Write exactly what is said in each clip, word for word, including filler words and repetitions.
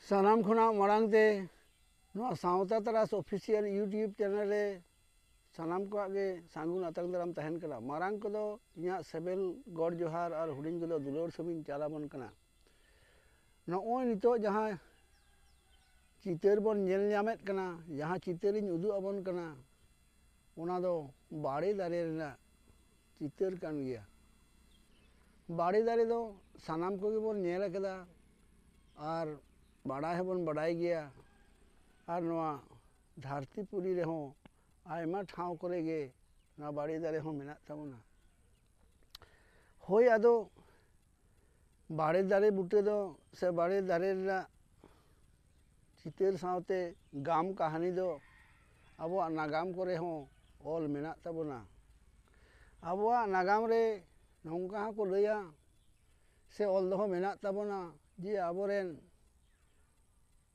ᱥᱟᱱᱟᱢ ᱠᱷᱚᱱᱟᱜ ᱢᱟᱲᱟᱝ ᱛᱮ ᱱᱚᱣᱟ ᱥᱟᱶᱛᱟ ᱛᱟᱨᱟᱥ ᱚᱯᱷᱤᱥᱤᱭᱟᱞ YouTube ᱪᱮᱱᱮᱞ ᱨᱮ ᱥᱟᱱᱟᱢ ᱠᱚᱣᱟᱜ ᱜᱮ ᱥᱟᱹᱜᱩᱱ ᱟᱛᱟᱝ ᱫᱟᱨᱟᱢ ᱛᱟᱦᱮᱱ ᱠᱟᱱᱟ᱾ ᱢᱟᱨᱟᱝ ᱠᱚᱫᱚ ᱤᱧᱟᱹᱜ ᱥᱮᱵᱮᱞ ᱜᱚᱰ ᱡᱚᱦᱟᱨ ᱟᱨ ᱦᱩᱰᱤᱧ ᱠᱚᱫᱚ ᱫᱩᱞᱟᱹᱲ ᱥᱮᱢᱤᱧ ᱪᱟᱞ ᱟᱵᱚᱱ ᱠᱟᱱᱟ᱾ ᱱᱚᱜᱼᱚᱭ ᱱᱤᱛᱚᱜ ᱡᱟᱦᱟᱸ ᱪᱤᱛᱟᱹᱨ ᱵᱚᱱ ᱧᱮᱞ ᱧᱟᱢᱮᱫ ᱠᱟᱱᱟ, ᱡᱟᱦᱟᱸ ᱪᱤᱛᱟᱹᱨᱤᱧ ᱩᱫᱩᱜ ᱟᱵᱚᱱ ᱠᱟᱱᱟ, ᱚᱱᱟ ᱫᱚ ᱵᱟᱲᱮ ᱫᱟᱨᱮ ᱨᱮᱱᱟᱜ ᱪᱤᱛᱟᱹᱨ ᱠᱟᱱ ᱜᱮᱭᱟ᱾ ᱵᱟᱲᱮ ᱫᱟᱨᱮ ᱫᱚ ᱥᱟᱱᱟᱢ ᱠᱚᱜᱮ ᱵᱚᱱ ᱧᱮᱞ ᱟᱠᱟᱫᱟ ᱟᱨ ᱵᱟᱰᱟᱭ ᱦᱚᱸᱵᱚᱱ ᱵᱟᱰᱟᱭ ᱜᱮᱭᱟ᱾ ᱟᱨ ᱱᱚᱣᱟ ᱫᱷᱟᱹᱨᱛᱤ ᱯᱩᱨᱤ ᱨᱮᱦᱚᱸ ᱟᱭᱢᱟ ᱴᱷᱟᱶ ᱠᱚᱨᱮ ᱜᱮ ᱱᱚᱣᱟ ᱵᱟᱲᱮ ᱫᱟᱨᱮ ᱦᱚᱸ ᱢᱮᱱᱟᱜ ᱛᱟᱵᱚᱱᱟ᱾ ᱦᱳᱭ, ᱟᱫᱚ ᱵᱟᱲᱮ ᱫᱟᱨᱮ ᱵᱩᱴᱟᱹ ᱫᱚ ᱥᱮ ᱵᱟᱲᱮ ᱫᱟᱨᱮ ᱨᱮᱱᱟᱜ ᱪᱤᱛᱟᱹᱨ ᱥᱟᱶᱛᱮ ᱜᱟᱢ ᱠᱟᱹᱦᱱᱤ ᱫᱚ ᱟᱵᱚᱣᱟᱜ ᱱᱟᱜᱟᱢ ᱠᱚᱨᱮ ᱦᱚᱸ ᱚᱞ ᱢᱮᱱᱟᱜ ᱛᱟᱵᱚᱱᱟ᱾ ᱟᱵᱚᱣᱟᱜ ᱱᱟᱜᱟᱢ ᱨᱮ ᱱᱚᱝᱠᱟ ᱦᱚᱸᱠᱚ ᱞᱟᱹᱭᱟ ᱥᱮ ᱚᱞ ᱫᱚᱦᱚ ᱢᱮᱱᱟᱜ ᱛᱟᱵᱚᱱᱟ ᱡᱮ ᱟᱵᱚᱨᱮᱱ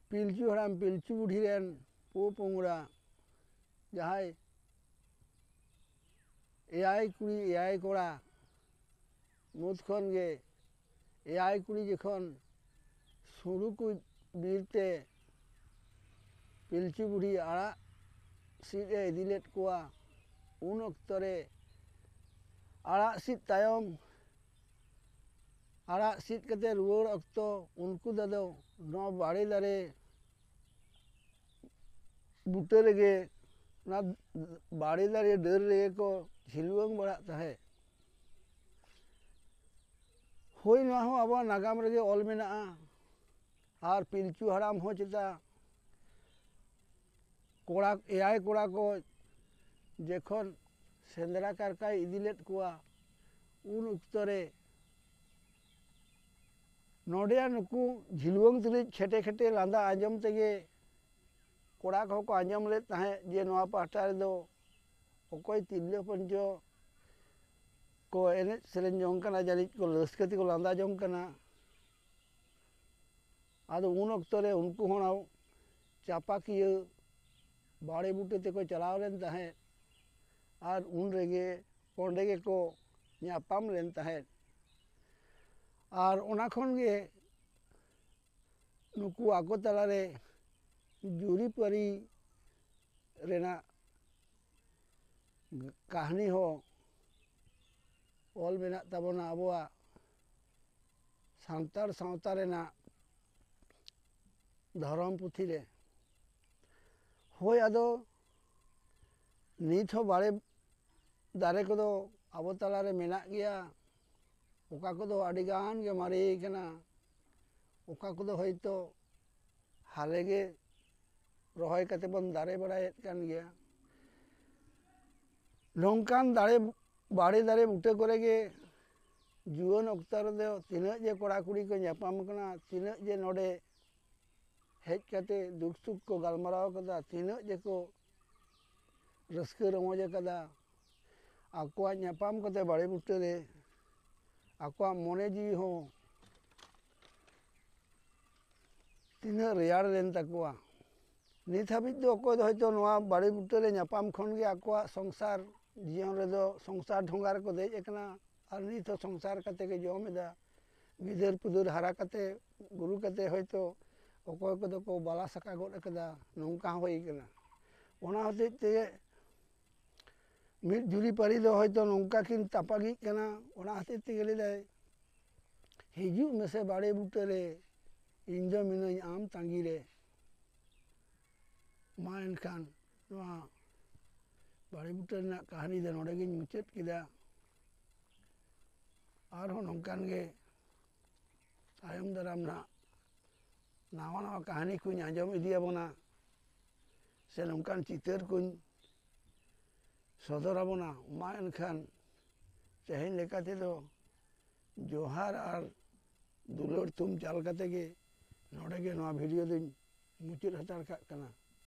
ᱯᱤᱞᱪᱩ ᱦᱟᱲᱟᱢ ᱯᱤᱞᱪᱩ ᱵᱩᱰᱷᱤ ᱨᱮᱱ ᱯᱳ ᱯᱚᱝᱲᱟ ᱡᱟᱦᱟᱸᱭ ᱮᱭᱟᱭ ᱠᱩᱲᱤ ᱮᱭᱟᱭ ᱠᱚᱲᱟ ᱢᱩᱫᱽ ᱠᱷᱚᱱ ᱜᱮ ᱮᱭᱟᱭ ᱠᱩᱲᱤ ᱡᱚᱠᱷᱚᱱ ᱥᱩᱲᱩ ᱠᱚ ᱵᱤᱨ ᱛᱮ ᱯᱤᱞᱪᱩ ᱵᱩᱲᱦᱤ ᱟᱲᱟᱜ ᱥᱤᱫ ᱮ ᱤᱫᱤ ᱞᱮᱫ ᱠᱚᱣᱟ, ᱩᱱ ᱚᱠᱛᱚ ᱨᱮ ᱟᱲᱟᱜ ᱥᱤᱫ ᱛᱟᱭᱚᱢ, ᱟᱲᱟᱜ ᱥᱤᱫ ᱠᱟᱛᱮ ᱨᱩᱣᱟᱹᱲ ᱚᱠᱛᱚ ᱩᱱᱠᱩ ᱫᱚ ᱟᱫᱚ ᱱᱚᱣᱟ ᱵᱟᱲᱮ ᱫᱟᱨᱮ ᱵᱩᱴᱟᱹ ᱨᱮᱜᱮ, ᱚᱱᱟ ᱵᱟᱲᱮ ᱫᱟᱨᱮ ᱰᱟᱹᱨ ᱨᱮᱜᱮ ᱠᱚ ᱡᱷᱤᱞᱣᱟᱹᱝ ᱵᱟᱲᱟᱜ ᱛᱟᱦᱮᱸᱫ᱾ ᱦᱳᱭ, ᱱᱚᱣᱟ ᱦᱚᱸ ᱟᱵᱚᱣᱟᱜ ᱱᱟᱜᱟᱢ ᱨᱮᱜᱮ ᱚᱞ ᱢᱮᱱᱟᱜᱼᱟ᱾ ᱟᱨ ᱯᱤᱞᱪᱩ ᱦᱟᱲᱟᱢ ᱦᱚᱸ ᱪᱮᱛᱟ ᱠᱚᱲᱟ, ᱮᱭᱟᱭ ᱠᱚᱲᱟ ᱠᱚ ᱡᱚᱠᱷᱚᱱ ᱥᱮᱸᱫᱽᱨᱟ ᱠᱟᱨᱠᱟᱭ ᱤᱫᱤ ᱞᱮᱫ ᱠᱚᱣᱟ, ᱩᱱ ᱚᱠᱛᱚ ᱨᱮ ᱱᱚᱰᱮ ᱱᱩᱠᱩ ᱡᱷᱤᱞᱣᱟᱹᱝ ᱛᱩᱞᱩᱡ ᱠᱷᱮᱴᱮ ᱠᱷᱮᱴᱮ ᱞᱟᱸᱫᱟ ᱟᱸᱡᱚᱢ ᱛᱮᱜᱮ ᱠᱚᱲᱟ ᱠᱚᱦᱚᱸ ᱠᱚ ᱟᱸᱡᱚᱢ ᱞᱮᱫ ᱛᱟᱦᱮᱸᱫ ᱡᱮ ᱱᱚᱣᱟ ᱯᱟᱦᱴᱟ ᱨᱮᱫᱚ ᱚᱠᱚᱭ ᱛᱤᱨᱞᱟᱹ ᱦᱚᱯᱚᱱ ᱪᱚ ᱠᱚ ᱮᱱᱮᱡ ᱥᱮᱨᱮᱧ ᱡᱚᱝ ᱠᱟᱱᱟ, ᱡᱟᱹᱱᱤᱡ ᱠᱚ ᱨᱟᱹᱥᱠᱟᱹ ᱛᱮᱠᱚ ᱞᱟᱸᱫᱟ ᱡᱚᱝ ᱠᱟᱱᱟ᱾ ᱟᱫᱚ ᱩᱱ ᱚᱠᱛᱚ ᱨᱮ ᱩᱱᱠᱩ ᱦᱚᱸ ᱪᱟᱯᱟᱠᱤᱭᱟᱹ ᱵᱟᱲᱮ ᱵᱩᱴᱟᱹ ᱛᱮᱠᱚ ᱪᱟᱞᱟᱣ ᱞᱮᱱ ᱛᱟᱦᱮᱸᱫ ᱟᱨ ᱩᱱ ᱨᱮᱜᱮ ᱚᱸᱰᱮ ᱜᱮᱠᱚ ᱧᱟᱯᱟᱢ ᱞᱮᱱ ᱛᱟᱦᱮᱸᱫ᱾ ᱟᱨ ᱚᱱᱟ ᱠᱷᱚᱱ ᱜᱮ ᱱᱩᱠᱩ ᱟᱠᱚ ᱛᱟᱞᱟᱨᱮ ᱡᱩᱨᱤᱯᱟᱹᱨᱤ ᱨᱮᱱᱟᱜ ᱠᱟᱹᱦᱱᱤ ᱦᱚᱸ ᱚᱞ ᱢᱮᱱᱟᱜ ᱛᱟᱵᱚᱱᱟ ᱟᱵᱚᱣᱟᱜ ᱥᱟᱱᱛᱟᱲ ᱥᱟᱶᱛᱟ ᱨᱮᱱᱟᱜ ᱫᱷᱚᱨᱚᱢ ᱯᱩᱛᱷᱤ ᱨᱮ᱾ ᱦᱳᱭ, ᱟᱫᱚ ᱱᱤᱛ ᱦᱚᱸ ᱵᱟᱲᱮ ᱫᱟᱨᱮ ᱠᱚᱫᱚ ᱟᱵᱚ ᱛᱟᱞᱟᱨᱮ ᱢᱮᱱᱟᱜ ᱜᱮᱭᱟ᱾ ᱚᱠᱟ ᱠᱚᱫᱚ ᱟᱹᱰᱤ ᱜᱟᱱ ᱜᱮ ᱢᱟᱨᱮ ᱠᱟᱱᱟ, ᱚᱠᱟ ᱠᱚᱫᱚ ᱦᱚᱭᱛᱳ ᱦᱟᱞᱮ ᱜᱮ ᱨᱚᱦᱚᱭ ᱠᱟᱛᱮ ᱵᱚᱱ ᱫᱟᱨᱮ ᱵᱟᱲᱟᱭᱮᱫ ᱠᱟᱱ ᱜᱮᱭᱟ᱾ ᱱᱚᱝᱠᱟᱱ ᱫᱟᱨᱮ, ᱵᱟᱲᱮ ᱫᱟᱨᱮ ᱵᱩᱴᱟᱹ ᱠᱚᱨᱮ ᱜᱮ ᱡᱩᱣᱟᱹᱱ ᱚᱠᱛᱚ ᱨᱮᱫᱚ ᱛᱤᱱᱟᱹᱜ ᱡᱮ ᱠᱚᱲᱟ ᱠᱩᱲᱤ ᱠᱚ ᱧᱟᱯᱟᱢ ᱠᱟᱱᱟ, ᱛᱤᱱᱟᱹᱜ ᱡᱮ ᱱᱚᱰᱮ ᱦᱮᱡ ᱠᱟᱛᱮ ᱫᱩᱠ ᱥᱩᱠ ᱠᱚ ᱜᱟᱞᱢᱟᱨᱟᱣ ᱠᱟᱫᱟ, ᱛᱤᱱᱟᱹᱜ ᱡᱮᱠᱚ ᱨᱟᱹᱥᱠᱟᱹ ᱨᱚᱢᱚᱡᱽ ᱟᱠᱟᱫᱟ᱾ ᱟᱠᱚᱣᱟᱜ ᱧᱟᱯᱟᱢ ᱠᱟᱛᱮ ᱵᱟᱲᱮ ᱵᱩᱴᱟᱹ ᱨᱮ ᱟᱠᱚᱣᱟᱜ ᱢᱚᱱᱮ ᱡᱤᱣᱤ ᱦᱚᱸ ᱛᱤᱱᱟᱹᱜ ᱨᱮᱭᱟᱲ ᱞᱮᱱ ᱛᱟᱠᱚᱣᱟ᱾ ᱱᱤᱛ ᱦᱟᱹᱵᱤᱡ ᱫᱚ ᱚᱠᱚᱭ ᱫᱚ ᱦᱚᱭᱛᱳ ᱱᱚᱣᱟ ᱵᱟᱲᱮ ᱵᱩᱴᱟᱹ ᱨᱮ ᱧᱟᱯᱟᱢ ᱠᱷᱚᱱ ᱜᱮ ᱟᱠᱚᱣᱟᱜ ᱥᱚᱝᱥᱟᱨ ᱡᱤᱭᱚᱱ ᱨᱮᱫᱚ ᱥᱚᱝᱥᱟᱨ ᱰᱷᱚᱸᱜᱟ ᱨᱮᱠᱚ ᱫᱮᱡ ᱟᱠᱟᱱᱟ᱾ ᱟᱨ ᱱᱤᱛ ᱦᱚᱸ ᱥᱚᱝᱥᱟᱨ ᱠᱟᱛᱮ ᱜᱮ ᱡᱚᱢ ᱮᱫᱟ᱾ ᱜᱤᱫᱟᱹᱨ ᱯᱤᱫᱟᱹᱨ ᱦᱟᱨᱟ ᱠᱟᱛᱮ ᱵᱩᱨᱩ ᱠᱟᱛᱮ ᱦᱚᱭᱛᱳ ᱚᱠᱚᱭ ᱠᱚᱫᱚ ᱠᱚ ᱵᱟᱞᱟ ᱥᱟᱠᱟ ᱜᱚᱫ ᱟᱠᱟᱫᱟ, ᱱᱚᱝᱠᱟ ᱦᱚᱸ ᱦᱩᱭ ᱟᱠᱟᱱᱟ᱾ ᱚᱱᱟ ᱦᱚᱛᱮᱡ ᱛᱮ ᱢᱤᱫ ᱡᱩᱨᱤᱯᱟᱹᱨᱤ ᱫᱚ ᱦᱚᱭᱛᱳ ᱱᱚᱝᱠᱟ ᱠᱤᱱ ᱛᱟᱯᱟᱜᱤᱡ ᱠᱟᱱᱟ᱾ ᱚᱱᱟ ᱦᱚᱛᱮᱡ ᱛᱮᱜᱮ ᱞᱟᱹᱭᱫᱟᱭ, "ᱦᱤᱡᱩᱜ ᱢᱮᱥᱮ ᱵᱟᱲᱮ ᱵᱩᱴᱟᱹ ᱨᱮ, ᱤᱧ ᱫᱚ ᱢᱤᱱᱟᱹᱧ ᱟᱢ ᱛᱟᱺᱜᱤ ᱨᱮ᱾" ᱢᱟ ᱮᱱᱠᱷᱟᱱ ᱱᱚᱣᱟ ᱵᱟᱲᱮ ᱵᱩᱴᱟᱹ ᱨᱮᱱᱟᱜ ᱠᱟᱹᱦᱱᱤ ᱫᱚ ᱱᱚᱰᱮ ᱜᱤᱧ ᱢᱩᱪᱟᱹᱫ ᱠᱮᱫᱟ᱾ ᱟᱨᱦᱚᱸ ᱱᱚᱝᱠᱟᱱ ᱜᱮ ᱛᱟᱭᱚᱢ ᱫᱟᱨᱟᱢ ᱱᱟᱜ ᱱᱟᱣᱟ ᱱᱟᱣᱟ ᱠᱟᱹᱦᱱᱤ ᱠᱚᱧ ᱟᱸᱡᱚᱢ ᱤᱫᱤᱭᱟᱵᱚᱱᱟ, ᱥᱮ ᱱᱚᱝᱠᱟᱱ ᱪᱤᱛᱟᱹᱨ ᱠᱚᱧ ᱥᱚᱫᱚᱨ ᱟᱵᱚᱱᱟ᱾ ᱢᱟ ᱮᱱᱠᱷᱟᱱ ᱛᱮᱦᱮᱧ ᱞᱮᱠᱟ ᱛᱮᱫᱚ ᱡᱚᱦᱟᱨ ᱟᱨ ᱫᱩᱞᱟᱹᱲ ᱛᱷᱩᱢ ᱪᱟᱞ ᱠᱟᱛᱮ ᱜᱮ ᱱᱚᱰᱮ ᱜᱮ ᱱᱚᱣᱟ ᱵᱷᱤᱰᱤᱭᱳ ᱫᱚᱧ ᱢᱩᱪᱟᱹᱫ ᱦᱟᱛᱟᱲ ᱠᱟᱜ ᱠᱟᱱᱟ᱾